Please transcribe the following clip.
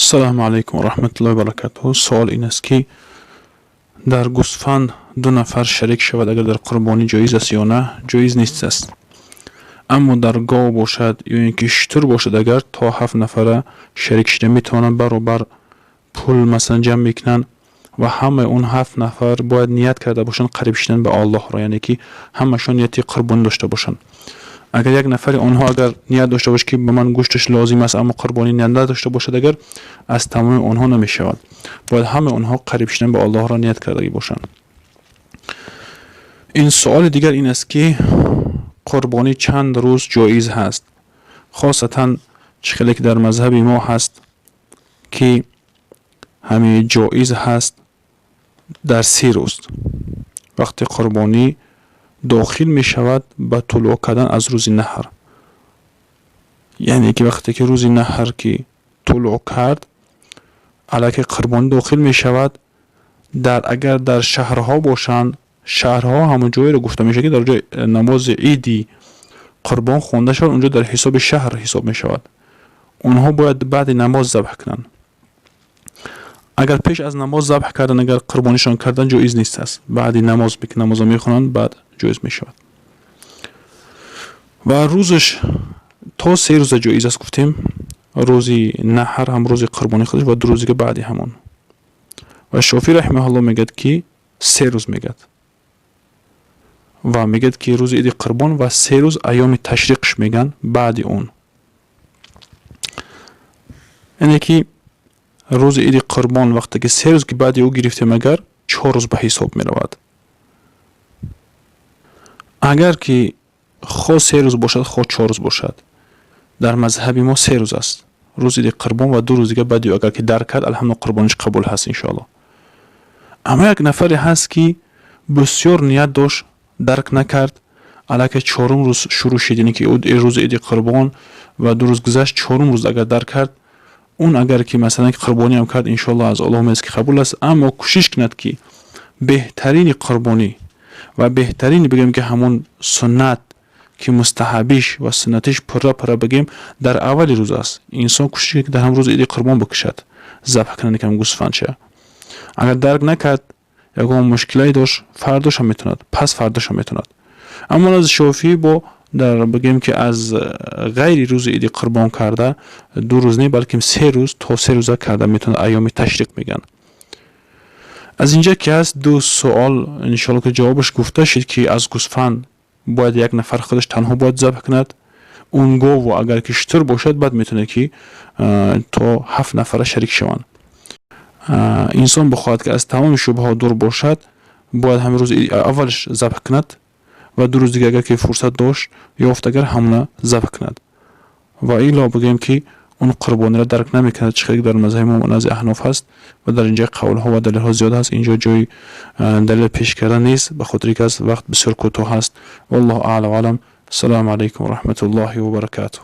Ассалому алайкум ва раҳматуллоҳи ва баракатуҳ. Суол ин аст, ки дар гӯсфанд ду нафар шарик шавад, агар дар қурбонӣ, ҷоиз аст ё на? Ҷоиз нест аст. Аммо дар гов бошад ё ин ки шутур бошад, агар то ҳафт нафара шарик шуда метавонанд, баробар пул, масалан, ҷамъ мекунанд ва ҳамаи он ҳафт нафар бояд ният карда бошанд қариб шудан ба Аллоҳро, яъне ки ҳамашон нияти қурбонӣ дошта бошанд. Агар як нафари онҳо агар ният дошта бошад, ки ба ман гӯшташ лозим аст, аммо қурбонӣ ният надошта бошад, агар аз тамоми онҳо намешавад. Бояд ҳамаи онҳо қариб шудан ба Аллоҳро ният кардагӣ бошанд. Ин суоли дигар ин аст, ки қурбонӣ чанд рӯз ҷоиз ҳаст? Хосатан чӣ хеле ки дар мазҳаби мо ҳаст, ки ҳамин ҷоиз ҳаст дар 30 рӯз, вақте қурбонӣ дохил мешавад ба тулӯъ кардан аз рӯзи наҳр, яъне ки вақте ки рӯзи наҳр ки тулӯъ кард, аллакай қурбонӣ дохил мешавад. Дар агар дар шаҳрҳо бошанд, шаҳрҳо ҳамон ҷоеро гуфта мешавад, ки дар ҷои намози иди қурбон хонда шавад, онҷо дар ҳисоби шаҳр ҳисоб мешавад. Онҳо бояд баъди намоз забҳ кунанд. Агар пеш аз намоз забҳ кардан, агар қурбонишон кардан, ҷоиз нест аст. Баъди намоз, ки намозо мехонанд, баъд ҷоиз мешавад. Ва рӯзаш то 3 рӯза ҷоиз аст, гуфтем: рӯзи наҳр, ҳам рӯзи қурбони худаш ва 2 рӯзи дига баъди ҳамон. Ва Шофӣ раҳимаҳулло мегӯяд, ки 3 рӯз мегӯяд ва мегӯяд, ки рӯзи иди қурбон ва 3 рӯз айёми ташриқш мегӯянд баъди он, яъне ки рӯзи иди қурбон вақте ки 3 рӯз ки баъди ӯ гирифтем, агар 4 рӯз ба ҳисоб меравад. Агар ки хо 3 рӯз бошад, хо 4 рӯз бошад, дар мазҳаби мо 3 рӯз аст: рӯзи иди қурбон ва 2 рӯз дига баъди ӯ. Агар ки дарк кард, алҳамду, қурбониш қабул ҳаст, иншоалло. Аммо як нафаре ҳаст, ки бисёр ният дошт, дарк накард, аллакай чорум рӯз шурӯъ шид, яъне ки рӯзи иди қурбон ва 2 рӯз гузашт, чорум рӯз агар дарк кард, он агар ки, масалан, қурбониам кард, иншоалло, аз Аллоҳ умед аст, ки қабул аст. Аммо кӯшиш кунад, ки беҳтарини қурбонӣ ва беҳтарини, бигӯем, ки ҳамон суннат, ки мустаҳабиш ва суннатиш пурра пурра, бигӯем, дар аввали рӯз аст. Инсон кӯшиш кунад, ки дар ҳамон рӯзи иди қурбон бикушад, забҳ кунад кам гӯсфандша. Агар дарк накард, ягон мушкилае дошт, фардошам метавонад, пас фардошам метавонад. Аммо аз Шофиӣ бо дар, бигӯем, ки аз ғайри рӯзи иди қурбон карда 2 рӯз не, балки 3 рӯз, то 3 рӯза карда метавонад, айёми ташриқ мегӯянд. Аз инҷа ки ҳаст ду суол, иншоалло, ки ҷавобаш гуфта шид, ки аз гӯсфанд бояд як нафар худаш танҳо бояд забҳ кунад, он гову агар ки шутур бошад, баъд метавонад, ки то ҳафт нафара шарик шаванд. Инсон бихоҳад, ки аз тамоми шубҳаҳо дур бошад, бояд ҳамин рӯзи аввалш забҳ кунад ва 2 рӯз дига, агар ки фурсат дошт, ёфт, агар ҳамона забҳ кунад. Ва илло, бигӯем, ки он қурбониро дарк намекунад, чӣ хеле дар мазҳаби мо назди аҳноф ҳаст ва дар инҷа қавлҳо ва далелҳо зиёд ҳаст. Инҷо ҷои далел пеш кардан нест, ба хотире ки аз вақт бисёр кӯтоҳ ҳаст. Валлоҳу аълам. Ассалому алайкум ва раҳматуллоҳи ва баракатуҳ.